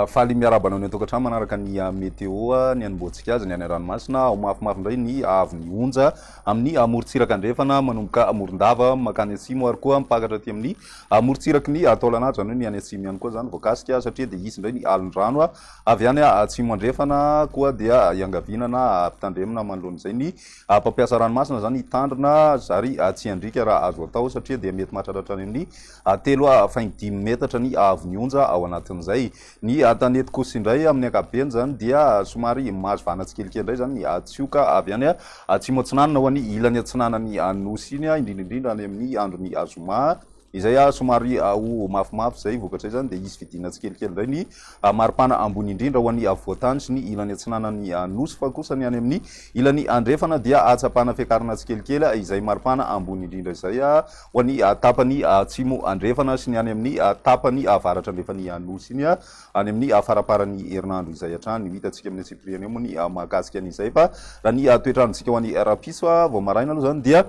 Faly miarahaba anao any an-tokantrano manaraka ny météo, ny anombohantsika azy ny any an-dranomasina, ao mafimafy indray ny haavon'ny onja amin'ny morontsiraka andrefana manomboka Morondava mankany atsimo ary koa mipakatra aty amin'ny morontsiraky ny Taolagnaro, izany hoe ny any atsimo ihany koa izany voakasika satria dia hisy indray ny alon-drano avy any atsimo andrefana koa dia iangaviana na ampitandremina manoloana izay ny mpampiasa ranomasina izany hitandrina zary tsy handriaka raha azo atao satria dia mety mahatratra hatrany amin'ny 3 faingo 5 metatra ny haavon'ny onja ao anatin'izay. Ny tanety kosa indray amin'ny ankapobeny izany dia somary mahazo vahana tsikelikely indray izany ny tsioka avy any atsimo atsinanana ho an'ny ilany atsinanan'ny Nosy iny, indrindra indrindra any amin'ny andron'ny zoma izay somary ho mafimafy izay. Vokatr'izay izany dia hisy fidinana tsikelikely indray ny maripana ambony indrindra ho an'ny afovoan-tany sy ny ilany atsinanan'ny Nosy, fa kosa ny any amin'ny ilany andrefana dia ahatsapana fiakarana tsikelikely izay maripana ambony indrindra izay ho an'ny tapany atsimo andrefana sy ny any amin'ny tapany avaratra andrefan'ny Nosy iny any amin'ny faramparan'ny herinandro izay hatrany. Ho hitantsika amin'ny antsipiriany eo moa ny mahakasika an'izay, fa raha ny toetr'androntsika ho an'ny rahampitso vao maraina aloha izany dia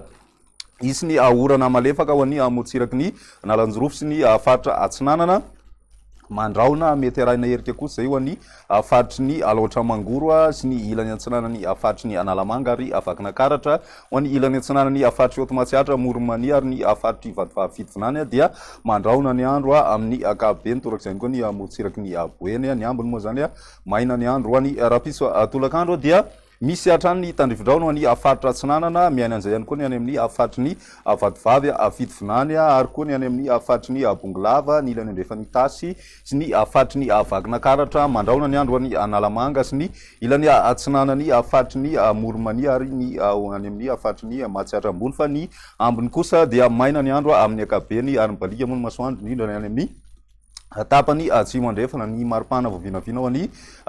hisy ny orana malefaka ho an'ny morontsiraky ny Analanjirofo sy ny faritra atsinanana. Mandrahona mety arahina herika kosa izay ho an'ny faritry ny Alaotra Mangoro sy ny ilany atsinanan'ny faritry ny Analamanga ary Vakinankaratra. Ho an'ny ilany atsinanan'ny faritry Haute Matsiatra, Amoron'i Mania ary ny faritry Vatovavy Fitovinany dia mandrahona ny andro amin'ny ankapobeny. Torak'izay ihany koa ny morontsiraky ny Boeny. Ny ambiny moa izany maina ny andro. Ho an'ny rahampitso tolakandro dia Misy hatrany ny tandrifindraona ho an'ny faritra Atsinanana, miaina an'izay ihany koa ny any amin'ny faritry ny Vatovavy Fitovinany ary koa ny any amin'ny faritry ny Bongolava, ny ilany andrefan'ny Itasy sy ny faritry ny Vakinakaratra, Mandrahona ny andro ho an'ny Analamanga sy ny ilany atsinanan'ny faritry ny Amoron'i-Mania ary ny any amin'ny faritry ny Matsiatra Ambony, fa ny ambiny kosa dia maina ny andro amin'ny ankapobeny ary mibaliaka moa ny masoandro indrindra ny any amin'ny tapany atsimo andrefana. Ny maripana vao vinavina ho an'ny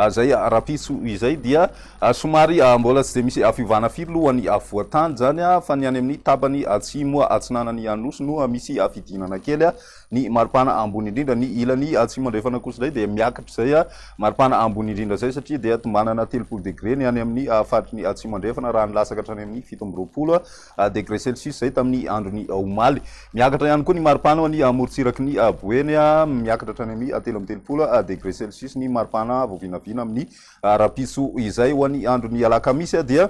izay rahampitso izay dia somary mbola tsy dia misy fiovana firy aloha ho an'ny afovoan-tany izany, fa ny any amin'ny tapany atsimo atsinanan'ny Nosy no misy fidinana kely ny maripana ambony indrindra. Ny ilany atsimo andrefana kosa indray dia miakatra izay maripana ambony indrindra izay satria dia tombanana 30 degré ny any amin'ny faritry ny atsimo andrefana raha nilatsaka hatrany amin'ny 27 degré celsius izay tamin'ny andron'ny omaly. Miakatra ihany koa ny maripana ho an'ny morontsiraky ny Boeny, miakatra hatrany amin'ny 33 degré celsius ny maripana vao vinavina amin'ny rahampitso izay. Ho an'ny andron'ny alakamisy dia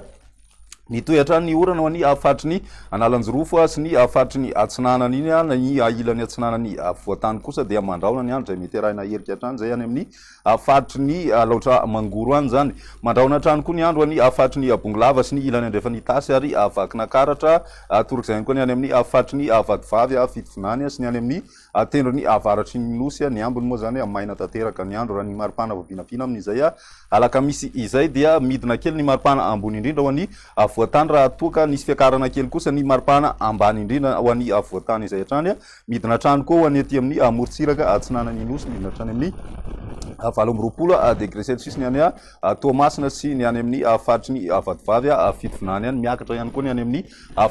nitohy hatrany ny orana ho an'ny faritry ny Analanjirofo sy ny faritry ny Atsinanana iny, ny ilany atsinanan'ny afovoan-tany kosa dia mandrahona ny andro izay mety arahina herika hatrany izay any amin'ny faritry ny Alaotra Mangoro any izany. Mandrahona hatrany koa ny andro any faritry ny Bongolava sy ny ilany andrefan'i Itasy ary Vakinakaratra. Torak'izay ihany koa ny any amin'ny faritry ny Vatovavy, Fitovinany sy ny any amin'ny tendrony avaratry ny Nosy. Ny ambiny moa izany maina tanteraka ny andro. Raha ny maripana vao vinavina amin'izay alakamisy izay dia midina kely ny maripana ambony indrindra ho an'ny afovoan-tany raha toa ka nisy fiakarana kely kosa ny maripana ambany indrindra ho an'ny afovoan-tany izay hatrany. Midina hatrany koa ho an'ny aty amin'ny morontsiraka atsinanan'ny Nosy, midina hatrany amin'ny 28 degré celsius ny any Toamasina sy ny any amin'ny faritry ny Vatovavy Fitovinany any. Miakatra ihany koa ny any amin'ny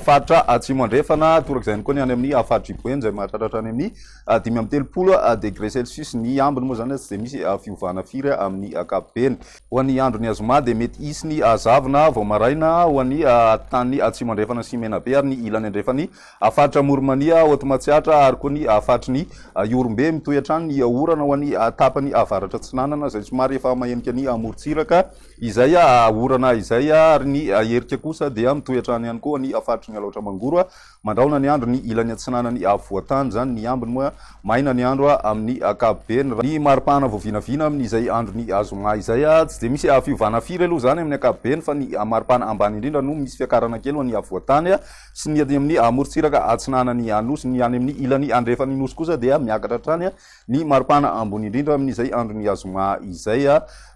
faritra Atsimo Andrefana, torak'izay ihany koa ny any amin'ny faritry Boeny izay mahatratra hatrany amin'ny 35 degré celsius. Ny ambiny moa izany tsy dia misy fiovana firy amin'ny ankapobeny. Ho an'ny andron'ny zoma dia mety hisy ny zavona vao maraina ho an'ny tany Atsimo Andrefana sy Menabe ary ny ilany andrefan'ny Faritra Amoron'i-Mania, Haute Matsiatra ary koa ny faritry ny Ihorombe. Mitohy hatrany ny orana ho an'ny tapany avaratra atsinanana izay somary efa mahenika ny morontsiraka izay orana izay ary ny herika kosa dia mitohy hatrany ihany koa ny faritry ny Alaotra Mangoro. Mandrahona ny andro ny ilany atsinanan'ny afovoan-tany izany, ny ambiny moa maina ny andro amin'ny ankapobeny. Ny maripana vao vinavina amin'izay andron'ny zoma izay tsy dia misy fiovana firy aloha izany amin'ny ankapobeny fa ny maripana ambany indrindra no misy fiakarana kely ho an'ny afovoan-tany sy ny aty amin'ny morontsiraka atsinanan'ny Nosy. Ny any amin'ny ilany andrefan'ny Nosy kosa dia miakatra hatrany ny maripana ambony indrindra amin'izay andron'ny zoma izay.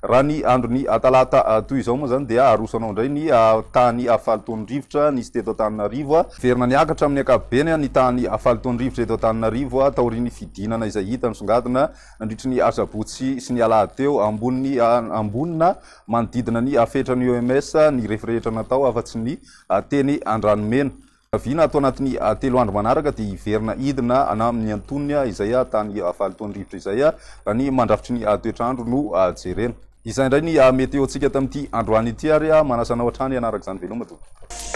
Raha ny andron'ny talata toy izao moa izany dia aroso anao indray ny tahan'ny fahalotoan'ny rivotra nisy teto Antananarivo. Niverina niakatra amin'ny ankapobeny ny tahan'ny fahalotoan'ny rivotra eto Antananarivo taorian'ny fidinana izay hita nisongadina nandritry ny asabotsy sy ny alahady teo. Ambony ambonina manodidina ny fetran'ny OMS ny refy rehetra natao afa-tsy ny teny Andranomena. Vina ato anatin'ny 3 andro manaraka dia hiverina hidina na amin'ny antonony izay tany fahalotoan'ny rivotra izay raha ny mandrafitry ny toetr'andro no jerena. Izay indray ny météo-ntsika tamin'ity androany ity ary manasa anao hatrany hanaraka izany. Veloma tompoko.